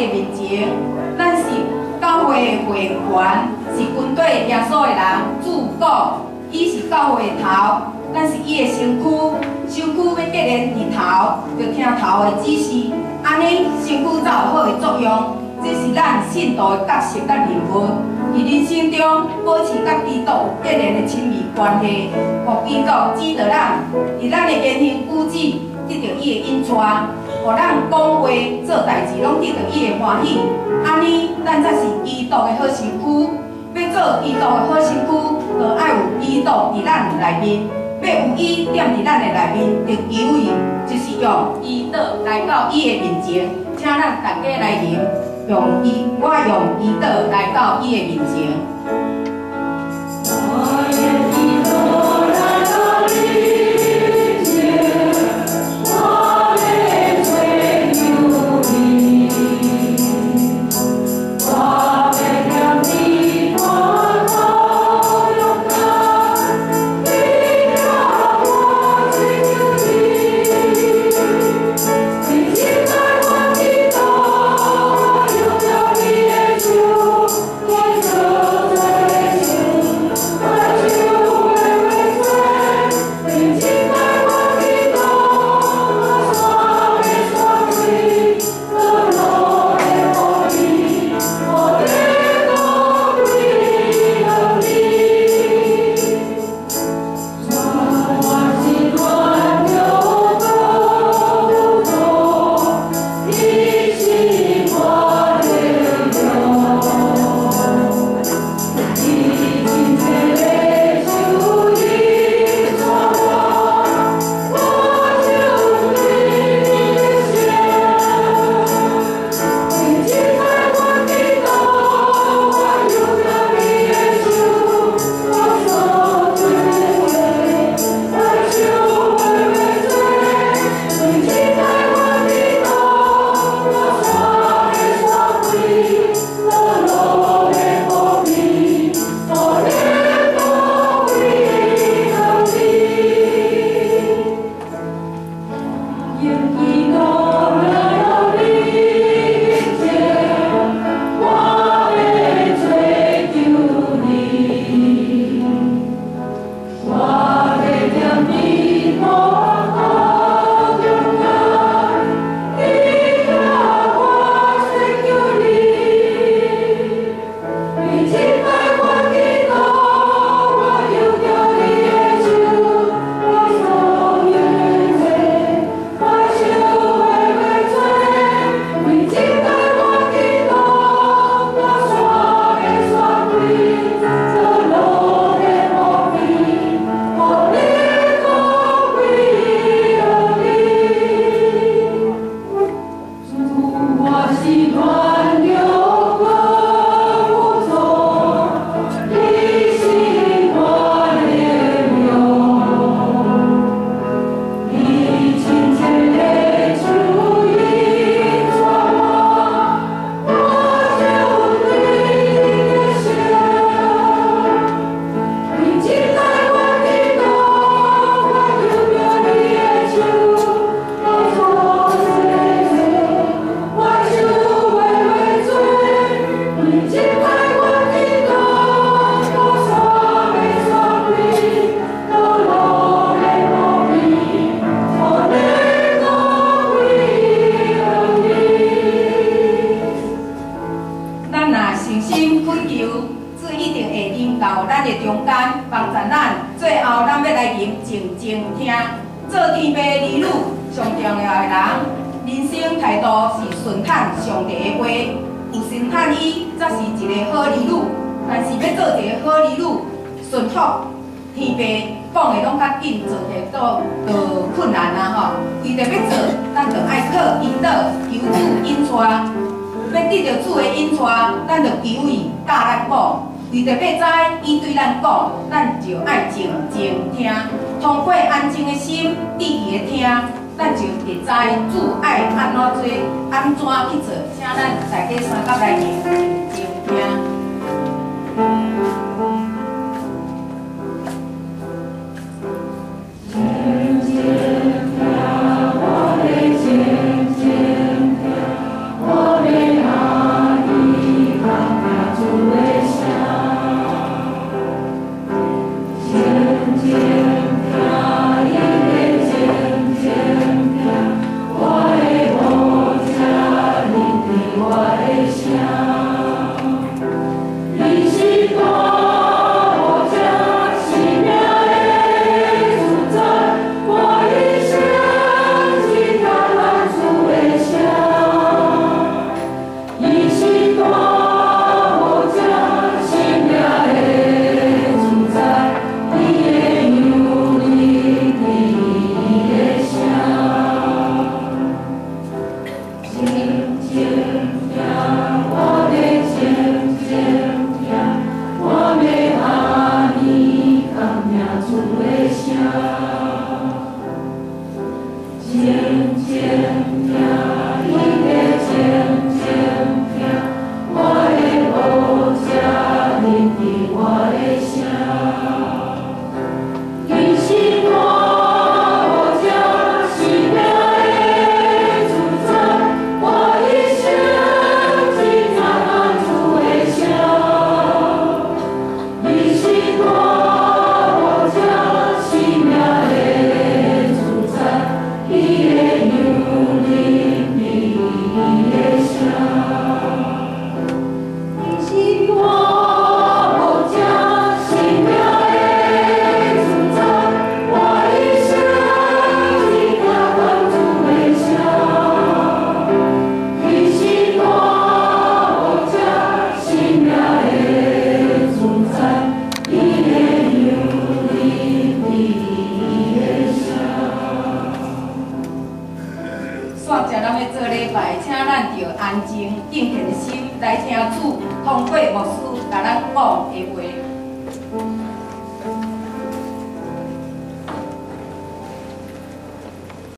伊的面前。咱是教會的會員，是軍隊耶穌的人。主講，伊是教會的頭，咱是伊的身軀，身軀欲結連佇頭，就聽頭的指示，按呢身軀才有好的作用。這是咱信徒的角色佮任務。佇人生中保持佮基督有結連的親密關係，予基督指導咱，佇咱的言行舉止得著伊的引帶，予咱講話做代誌攏得著伊的歡喜。按呢，咱才是基督的好身軀。欲做基督的好身軀，就愛有基督佇咱內面。欲有伊踮佇咱的內面，就求伊，就是用祈禱來到伊的面前，請咱大家來吟。用伊，我用祈禱來到伊的面前。我用祈禱來到你面前，我欲追求你，我欲踮佇磐頭中間，你聽我追求你，為這擺我祈禱，我搖著你的手，我做做的手，我手袂袂做，為這擺我祈禱，我山的山開，道路的雨滴，予你高貴的你。主，我是戀著高祖，你是我的勇，你親切的手引帶我，我就對你的心。為這擺我祈禱，我搖著你的手，我所做的話，我手袂袂做。為這擺我祈禱，我山的山開，道路的雨滴，予你高貴的你。用祈禱來到你面前，我欲追求你，我欲踮佇磐頭中間，你聽我追求你。為這擺我祈禱，我搖著你的手，我所言的話，我手袂袂做。為這擺我祈禱，我山的山開，道路的雨滴，予你高貴的你。主，我是戀著高祖，你是我的勇，你親切的手引帶我，我就對你的心。為這擺我祈禱，我搖著你的手，我所說的，我手袂袂做。為這擺我祈禱，我山的山開，道路的雨滴，予你高貴的你。咱若誠心懇求，主一定會臨到咱的中間，幫助咱。最後，咱欲來吟靜靜聽。做天父兒女上重要的人，人生態度是順趁上帝的話，有順趁伊，才是一个好兒女。但是欲做一个好兒女，順服天父講的攏較緊，做起來都困難啊吼。為著欲做，咱就愛靠祈禱，求主引帶。欲得著主的引帶，咱就求伊教咱講。為著欲知伊對咱講，咱就愛靜靜聽，通過安靜的心，致意的聽，咱就會知主愛按怎做，按怎去做。請咱大家三甲來靜靜聽。靜靜聽，我欲靜靜聽，我欲安煞才咱欲做禮拜，請咱著安靜敬虔的心來聽主，通過牧師共咱講的話。